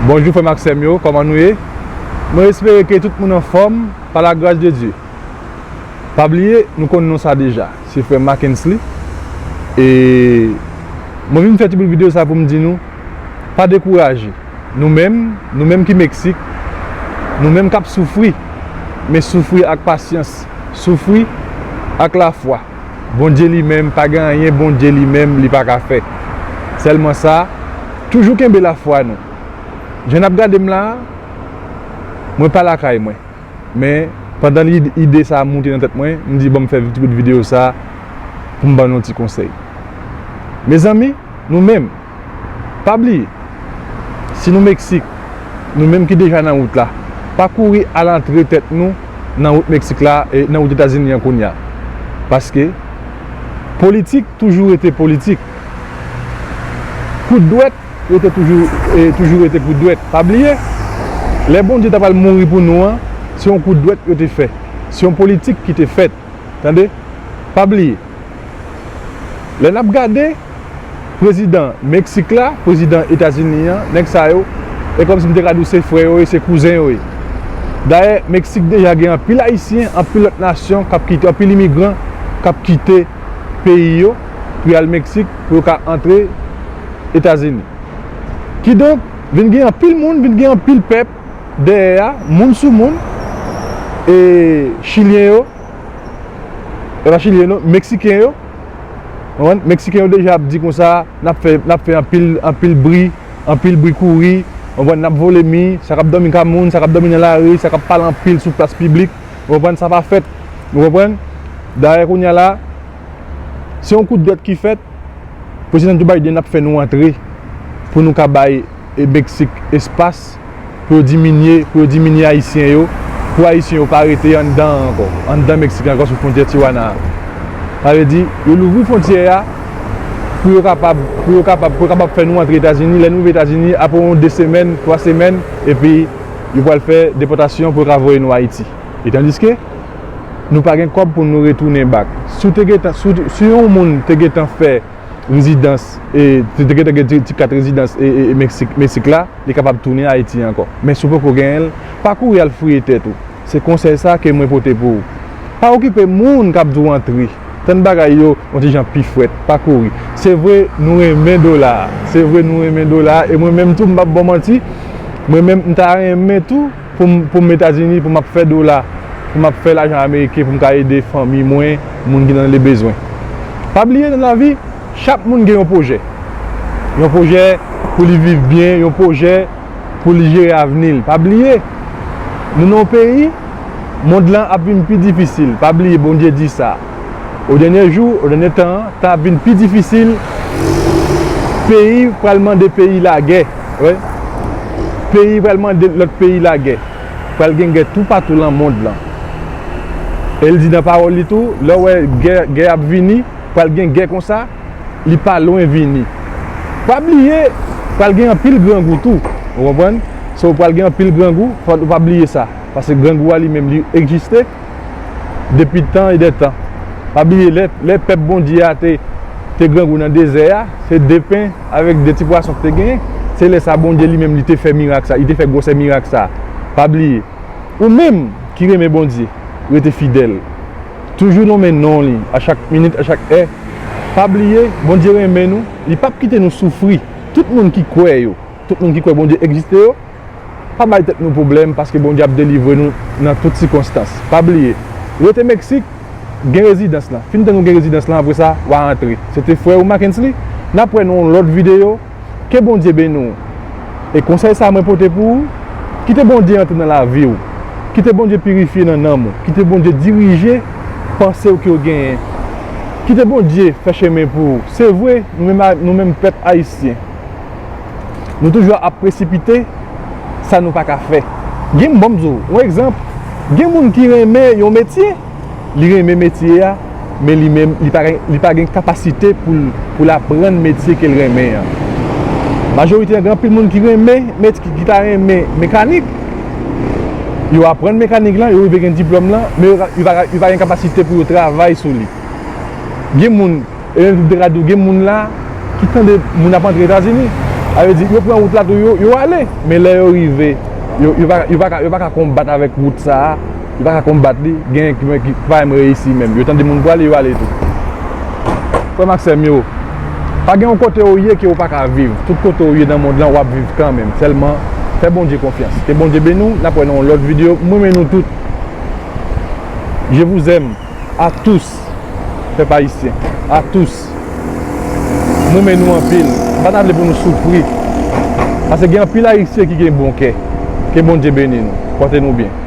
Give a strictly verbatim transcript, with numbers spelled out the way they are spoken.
Bonjou frè m ak sè m yo, kòman nou ye? Mwen espere ke tout moun anfòm, pa lagras de Dye. Pa bliye, nou konn non sa deja, se frè Mackensley. E mwen vin fè ti bout videyo sa pou m di nou, pa dekouraje. Nou menm, nou menm ki Meksik, nou menm k ap soufri, men soufri ak pasyans, soufri ak lafwa. Bondye li menm, pa gen anyen Bondye li menm li pa ka fè. Sèlman sa, toujou kenbe lafwa nou. Jan n ap gade m la a, mwen pa lakay mwen. Men, pandan li, ide sa a moute nan tèt mwen, m di, "Bon, m fè ti bout videyo sa a pou m ban nou yon ti konsèy." Mezanmi, nou menm, pa bliye, si nou Meksik, nou menm ki deja nan wout la, pa kouri al antre tèt nou nan wout Meksik la, e nan wout Etazini an kounye a. Paske politik toujou rete politik. Kout dwèt rete toujou, e, toujou rete kout dwèt. Pa bliye, lè Bondye ta pral mouri pou nou an, se yon kout dwèt yo te fè. Se yon politik ki te fèt. Tande? Pa bliye. Lè n ap gade, prezidan Meksik la, prezidan Etazini an, nèg sa yo, e kòmsi m te ka di w se frè yo ye, se kouzen yo ye. Dayè, Meksik deja gen anpil Ayisyen, anpil lòt nasyon k ap kite, anpil imigran k ap kite peyi yo pou y al Meksik, pou yo ka antre Etazini. Kidonk, vin gen anpil moun, vin gen anpil pèp dèyè a, moun sou moun, e Chilyen yo, e pa Chilyen non, Meksiken yo, konprann? Meksiken yo deja ap di konsa, n ap fè, n ap fè anpil, anpil bri, anpil bri kouri, konprann? N ap vole mi, sa k ap dòmi ka moun, sa k ap dòmi nan lari, sa k ap pale anpil sou plas piblik, konprann? Sa pa fèt, ou konprann? Dayè kounye a la, se yon kout dwèt ki fèt, Prezidan Joe Biden ap fè nou antre pou nou ka bay, e, Meksik espas pou yo diminye, pou yo diminye Ayisyen yo, pou Ayisyen yo pa rete anndan an ankò, anndan Meksik ankò sou fwontyè Tijuana a. Sa vle di, yo louvri fwontyè a pou yo kapab, pou yo kapab, pou yo kapab fè nou antre Etazini. Lè nou rive Etazini, apre yon de semèn, twa semèn, epi yo pral fè depòtasyon pou yo ka voye nou Ayiti. E tandiske nou pa gen kòb pou nou retounen back. Si w te gentan, si w te, si yon moun te gentan fè rezidans, e, te, te gentan gen ti, ti kat rezidans, e, e, e Meksik, Meksik la, li kapab tounen Ayiti ankò. Men si w poko genyen l, pa kouri al fouye tèt ou. Se konsèy sa ke mwen pote pou ou. Pa okipe moun k ap di w antre. Tann bagay yo yon ti jan pi frèt. Pa kouri. Se vre, nou renmen dola a. Se vre, nou renmen dola a. E mwen menm tou, m p ap ba w manti. Mwen menm, m ta renmen tou pou m, pou m Etazini, pou m ap fè dola, pou m ap fè lajan ameriken, pou m ka ede fanmi mwen, moun ki nan le bezwen. Pa bliye nan lavi, chak moun gen yon pwojè. Yon pwojè pou li viv byen, yon pwojè pou li jere avni l. Pa bliye, nou nan yon peyi, mond lan ap vin pi difisil. Pa bliye, Bondye di sa. O dènye jou, o dènye tan an, tan ap vin pi difisil. Peyi pral mande peyi lagè. Wi. Peyi pral mande lòt peyi lagè. Pral gen gè toupatou nan mond lan. E l di nan pawòl li tou, lè w wè gè, gè ap vini, pral gen gè konsa, li pa lwen vini. Pa bliye, pral gen anpil grangou tou. Ou konprann? So, pral gen anpil grangou, fò nou pa bliye sa. Paske grangou a li menm, li egziste depi tan e dè tan. Pa bliye, lè, lè pèp Bondye a te, te grangou nan dezè a, se de pen avèk de ti pwason ki te genyen. Se lè sa Bondye li menm, li te fè mirak sa, li te fè gwosè mirak sa. Pa bliye, ou menm ki renmen Bondye, rete fidèl. Toujou nonmen non li, a chak minit, a chak è. Pa bliye, Bondye renmen nou, li p ap kite nou soufri. Tout moun ki kwè yo, tout moun ki kwè Bondye egziste yo, pa bay tèt nou pwoblèm, paske Bondye ap delivre nou nan tout sikonstans. Pa bliye, rete Meksik, gen rezidans lan. Fin tan nou gen rezidans lan, apre sa, w a antre. Se te frè ou Mackensley. N ap wè nan yon lòt videyo. Ke Bondye beni w. E konsèy sa mwen pote pou ou, kite Bondye antre nan lavi w. Kite Bondye pirifye nan nanm ou. Kite Bondye dirije panse w ke w genyen. Kite Bondye fè chemen pou ou. Se vre, nou menm, nou menm pèp ayisyen, nou toujou ap presipite sa nou pa ka fè. Gen, bon, m di w, yon egzanp, gen moun ki renmen yon metye, li renmen metye a, men li menm, li pa gen, li pa gen kapasite pou l, pou l aprann metye ke l renmen an. Majorite an, gen anpil moun ki renmen, met-, ki, ki ta renmen mekanik, yo aprann mekanik lan, yo rive gen diplòm lan, men yo, yo pa, yo pa gen kapasite pou yo travay sou li. Gen moun, e menm tou m te ka di w, gen moun la ki tande moun ap antre Etazini. Sa vle di, yo pran wout la tou, yo, yo ale. Men lè yo rive, yo, yo pa, yo pa ka, yo pa ka konbat avèk wout sa a. Yo pa ka konbat li. Gen ki, ki pa menm reyisi menm. Yo tande moun prale, yo ale tou. Frè m ak sè m yo, pa gen yon kote ou ye ke ou pa ka viv. Tout kote ou ye nan mond lan, w ap viv kanmenm. Sèlman, fè Bondye konfyans. Ke Bondye beni w. N ap wè nan yon lòt videyo. M renmen nou tout. Je vous aime. À tous, pèp ayisyen, à tous. M renmen nou anpil. M pa ta vle pou nou soufri. Paske gen anpil ayisyen ki gen bon kè. Ke Bondye beni nou. Pòte nou byen.